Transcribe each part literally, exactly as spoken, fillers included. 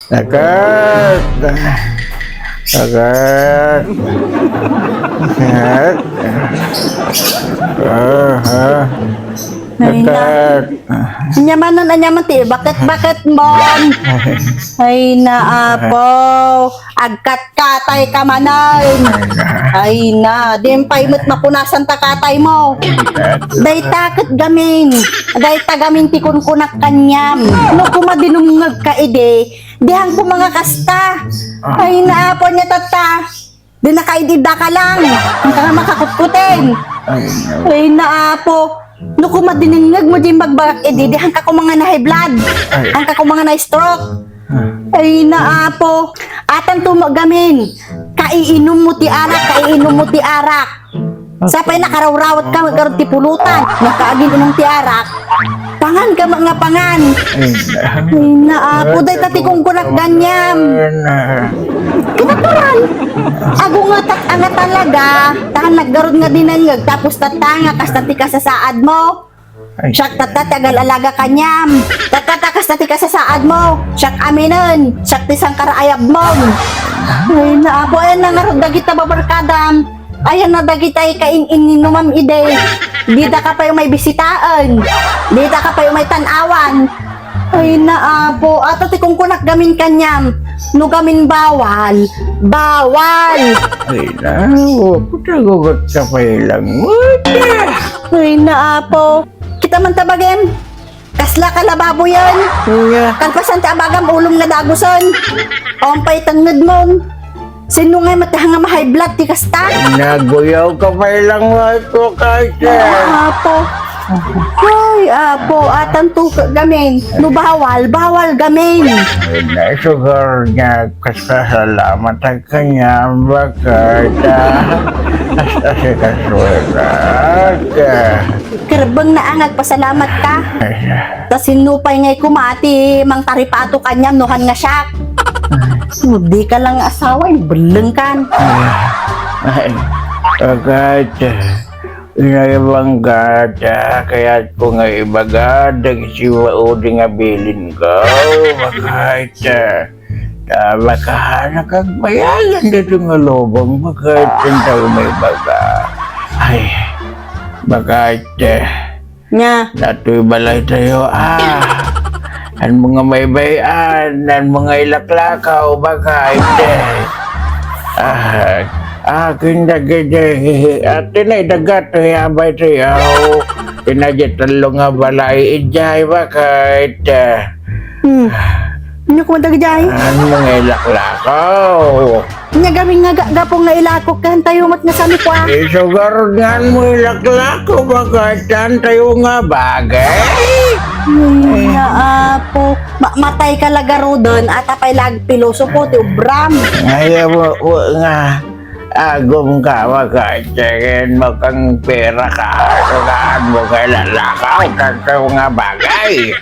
Sakit! Sakit! Sakit! Aha. Ay, na. Sakit! Anya manen, anya man ti baket-baket mo. Ay, naapo. Agkatkatay ka manen. Ay, na. Di pay met mapunasan ta katay mo. Dayta ket gamin. Dayta gamin ti kunkunak kaniam. No kumadinumngeg ka idi, dihan ko mga kasta. Ay, naapo niya, tatta. Di na kaidida ka lang. Ang ka nga makakutkuten. Ay, no. Ay, naapo. No, kumadinengngeg mo di magbagak idi, di hangka ko mga na-high blood. Ay. Hangka ko mga na-stroke. Ah. Ay, naapo. Atan to mo gamin. Kaiinom mo ti arak, kaiinom mo ti arak. Sapay nakarawrawat ka, magkaroon ti pulutan. Nakaagin inong ti arak. Pangan ka, mga pangan. Ay, naapo, dayta ti kungkunak ganyam. Kinatural. Agungatak nga talaga. Tahan naggarod nga dinengngeg, tapos tatanga, kasta ti kasasaad mo. Ay. Siak tatta ti agal-alaga kaniam. Tatta ta kasta ti kasasaad mo. Siak aminen. Siak ti sangkaraayab mo. Ay, naapo, ayan na ngarud dagita babarkadam. Ayan na dagita ikain-ininumam idi. Dida ka pay umay bisitaen. Dida ka pay umay tan-awan. Ay, naapo, ato ti kungkunak gamin kaniam. No gamin bawal, bawal. Ay, naapo, putagugot ka pay lang. Ay, naapo. Kita man ta bagim. Kasla ka lababo yan. Nga. Kalpasan ti abagam ulom nga dagusen. Awan pay tengnged mo. Sino nga mati nga ma-high blood ti kasta? Naguyaw ka pay lang, wa ko kaysa. Apo. Ay, apo, atan to ka gamin. No bawal, bawal gamin. Ay, na, sugar niya, kasasalamat ang kanya, bakit, ah, hasta si Kasuela, ah. Kerbeng na ang agpasalamat ka. Ay, ah. Ta sinno pay ngay kuma ti mangtaripato kaniam no han nga siak. No di ka lang asawa, imbelleng kan. Ay, agayat, inayaban ka, ta kayat ko nga ibaga, dagiti maudi nga bilin ko, agayat, ta baka nakagbayagan dito nga lubong, agayat, ang tao may baga. Ay, agayat, Nya. Datoy balay tayo, ah. An mga maybay-an, an mga ilaklakaw, bakit? Ah, akin dagiti, ati na idagat, abay tayo. Tinadya talo nga balay, ijay, bakit? Hmm. Nya koma dagijay? An mga ilaklakaw. Nya gamin nga ga-, gapu nga ilakok, kan tayo met nga sami kua. Isugar ngan mo ilaklako, bakit? Kan tayo nga bagay. Ay, nga apo. Ma-, matay ka lagaroden, ata pay lag pilosopo ti ubram. Ay, wa-, wa-, nga, agum ka, bakit? Sige, makang pera ka, sugar mo kay lalakaw, kan tayo nga bagay.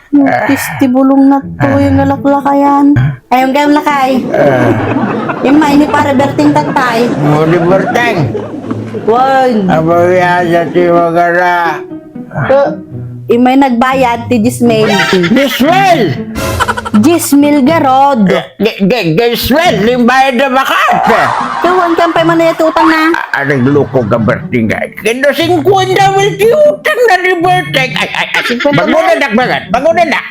Nagpis ti bulong na to, yung nalaklakayan. Ayong gayam lakay. Ah. Yung may ni pare Berting tatay. Mo di Berting. Wan. Abang ya, sa ti magara. Eh, yung may nagbayad ti Jismel. Jismel! Jismel Garod. Ge-, ge-, ge-, Jismel, yung bayad na bakat. Kawan kan pay man na ito utang na. Ah, ah, nagloko ka, Berting, ay. Kendo singkwenta mil ti utang na ni Berting. Ay, ay, ay. Singkwenta mil? Bangunan, nak, bangat. Bangunan, nak.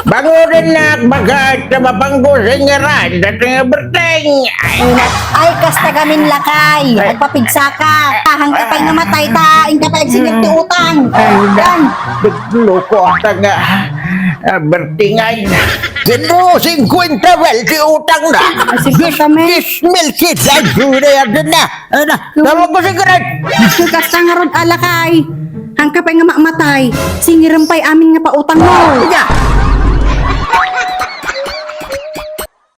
Bangunan, nak, bangat. Na mapanggusingaran. Dati nga Berting. Ay, nak. Ay, kasta gamin lakay. Ay. Agpapigsa ka. Ahang ka pay nga matay ta. Inka pay agsinir ti utang. Ay, nak. Yan. Nagloko ata nga. Ah, Berting, ay. Kendo singkwenta mil ti utang na. Ah, singkwenta mil. Dis-, dis mil kita, ay, gulay, ano na. Ano? Tawag ko si Greg! Kasta ngarud a lakay. Hangka pay nga mamatay. Singiran pay amin nga pautang mo. Ina!